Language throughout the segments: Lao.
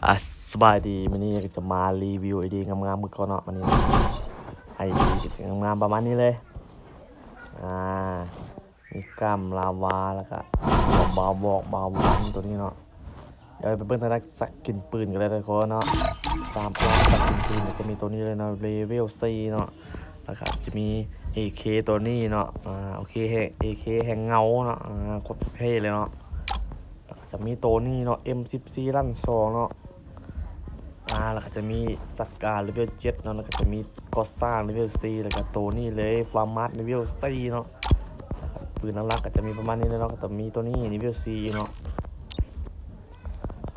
ອາ ສະບາຍດີ ມື້ນີ້ກໍຈະມາຣີວິວໄອດີງາມໆຄືເກົ່າເນາະ. ມື້ນີ້ໄອດີງາມໆປະມານນີ້ເລີຍ. ອາ ມີກ້າມລາວາ ແລ້ວກະບາວບອກ ບາວວັນ ໂຕນີ້ເນາະ. ດຽວໄປເບິ່ງທາງດ້ານສະກິນປືນກັນເລີຍທຸກຄົນເນາະ. ຕາມພາບສະກິນປືນກໍຈະມີໂຕນີ້ເລີຍເນາະ ເລເວວສີ່ເນາະ. ແລ້ວກໍຈະມີເອເຄໂຕນີ້ເນາະ. ອາ ໂອເຄ ເອເຄແຫ່ງເງົາເນາະ. ອາ ໂຄດເທ່ເລີຍເນາະ. ແລ້ວກໍຈະມີໂຕນີ້ເນາະ ເອັມສິບສີ່ລັນສອງເນາະ. ອາ ແລ້ວກໍຈະມີສັກກາເລເວວເຈັດເນາະ. ແລ້ວກໍຈະມີກອດຊ້າງເລເວວສີ່ ແລ້ວກໍໂຕນີ້ເລີຍ ຟາມາດເລເວວສີ່ເນາະ. ແລ້ວກໍປືນຫຼັກໆກໍຈະມີປະມານນີ້ເລີຍເນາະ. ກໍຈະມີໂຕນີ້ເລເວວສີ່ເນາະ.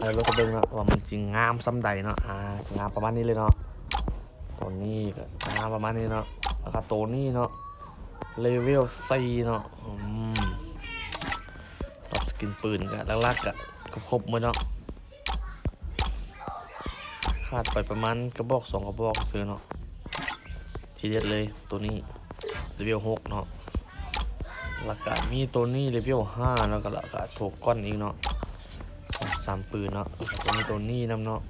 ອາ ດຽວເຮົາໄປເບິ່ງເນາະວ່າມັນຊິງາມສ່ຳໃດເນາະ. ອາ ງາມປະມານນີ້ເລີຍເນາະ. ໂຕນີ້ກໍງາມປະມານນີ້ເນາະ. ແລ້ວກໍໂຕນີ້ເນາະ ເລເວວສີ່ເນາະ. ອືມ ລັບສະກິນປືນກໍຫຼັກໆກໍຄົບໆໝົດເນາະ. ຂາດໄປປະມານກະບອກສອງກະບອກຊື່ເນາະ. ທີເດັດເລີຍໂຕນີ້ ເລເວວຫົກເນາະ. ແລ້ວກະມີໂຕນີ້ເລເວວຫ້າເນາະ. ແລ້ວກະ ແລ້ວກະໂທກອນອີກເນາະ ສອງສາມປືນເນາະ. ແລ້ວກະຈະມີໂຕນີ້ນຳເນາະ.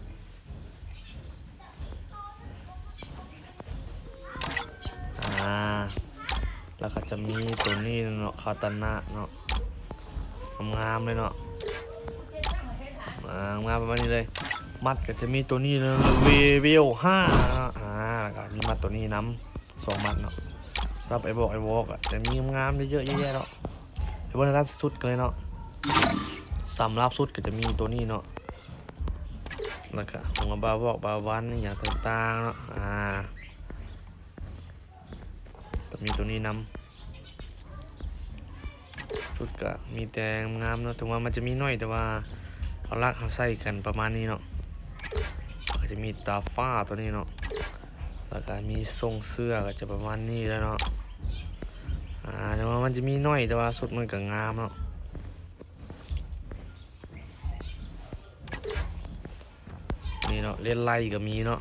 ອາ ແລ້ວກໍຈະມີໂຕນີ້ເນາະ ຄາຕານະເນາະ. ງາມໆເລີຍເນາະ. ອາ ງາມປະມານນີ້ເລີຍ. ໝັດກໍຈະມີໂຕນີ້ເນາະ ເລເວວຫ້າເນາະ. ອາ ແລ້ວກໍມີໝັດໂຕນີ້ນຳ ສອງໝັດເນາະ. ສຳລັບໄອບອກ ໄອວອກ ກໍຈະມີງາມເຍີະໆແຍະໆເນາະ. ໄປເບິ່ງທາງດ້ານສຸດກັນເລີຍເນາະ. ສຳລັບສຸດກໍຈະມີໂຕນີ້ເນາະ. ແລ້ວກະຫົວບາວອກ ບາວວັນ ອີ່ຫຍັງຕ່າງໆເນາະ. ອາ ກໍມີໂຕນີ້ນຳ. ສຸດກະມີແຕ່ງາມເນາະ. ເຖິງວ່າມັນຈະມີໜ້ອຍ ແຕ່ວ່າເອົາຫຼັກເຮົາໃສ່ກັນປະມານນີ້ເນາະ. ກໍຈະມີຕາຟ້າໂຕນີ້ເນາະ. ແລ້ວກະມີຊົງເສື້ອກໍຈະປະມານນີ້ແຫຼະເນາະ. ອາ ເຖິງວ່າມັນຈະມີໜ້ອຍ ແຕ່ວ່າສຸດມັນກະງາມເນາະ. ນີ້ເນາະ ເລນໄລກໍມີເນາະ.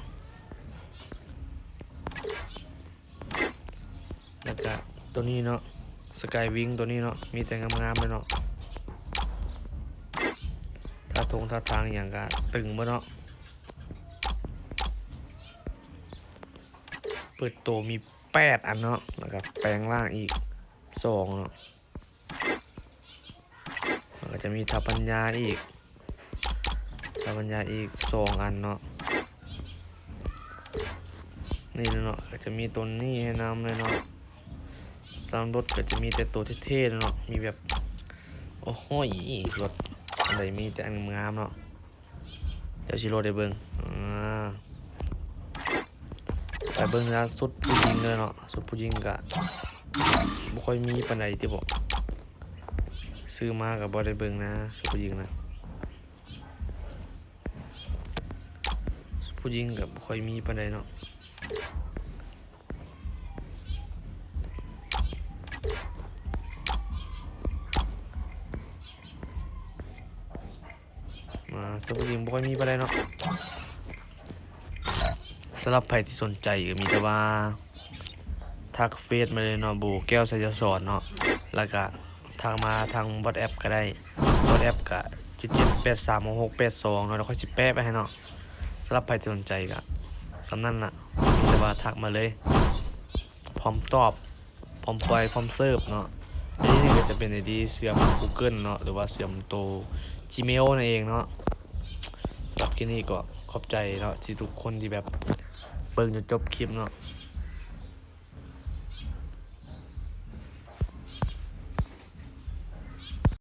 ແລ້ວກະໂຕນີ້ເນາະ ສະກາຍວິງ ໂຕນີ້ເນາະ ມີແຕ່ງາມໆເລີຍເນາະ. ທ່າທົງທ່າທາງອີ່ຫຍັງກະຕຶງເບິດເນາະ. ເປີດໂຕມີແປດອັນເນາະ ແລ້ວກະແປງຮ່າງອີກສອງເນາະ. ແລ້ວກໍຈະມີທັບພັນຍາອີກ ທັບພັນຍາອີກສອງອັນເນາະ. ນີ້ເນາະ ກໍຈະມີໂຕນີ້ໃຫ້ນຳເລີຍເນາະ. ສຳລັບລົດກໍຈະມີແຕ່ໂຕເທ່ໆເນາະ ມີແບບ ໂອ້ໂຫ ລົດອັນໃດມີແຕ່ອັນງາມໆເນາະ. ດຽວຊິໂຫຼດໃຫ້ເບິ່ງ. ອາ ໄປເບິ່ງທາງດ້ານຊຸດຜູ້ຍິງເລີຍເນາະ. ຊຸດຜູ້ຍິງກະບໍ່ຄ່ອຍມີປານໃດຕິເບາະ. ຊື້ມາກະບໍ່ໄດ້ເບິ່ງນະ ຊຸດຜູ້ຍິງນະ. ຊຸດຜູ້ຍິງກະບໍ່ຄ່ອຍມີປານໃດເນາະ. ອາ ຊຸດຜູ້ຍິງບໍ່ຄ່ອຍມີປານໃດເນາະ. ສຳລັບໃຜທີ່ສົນໃຈກໍມີແຕ່ວ່າທັກເຟສມາເລີຍເນາະ ໂບແກ້ວໄຊຍະສອນເນາະ. ແລ້ວກະທັກມາທາງວັອດແອັບກໍໄດ້ ວັອດແອັບກະ ເຈັດເຈັດແປດສາມຫົກຫົກແປດສອງເນາະ. ດຽວຂ້ອຍຊິແປະໄວ້ໃຫ້ເນາະ. ສຳລັບໃຜທີ່ສົນໃຈກະສ່ຳນັ້ນລະ ມີແຕ່ວ່າທັກມາເລີຍ ພ້ອມຕອບ ພ້ອມປ່ອຍ ພ້ອມເສີບເນາະ. ອັນນີ້ກໍຈະເປັນໄອດີເຊື່ອມກູເກີນເນາະ ຫຼືວ່າເຊື່ອມໂຕຈີເມວນັ້ນເອງເນາະ. ສຳລັບຄລິບນີ້ກໍຂອບໃຈເນາະ ທີ່ທຸກຄົນທີ່ແບບເບິ່ງຈົນຈົບຄລິບເນາະ.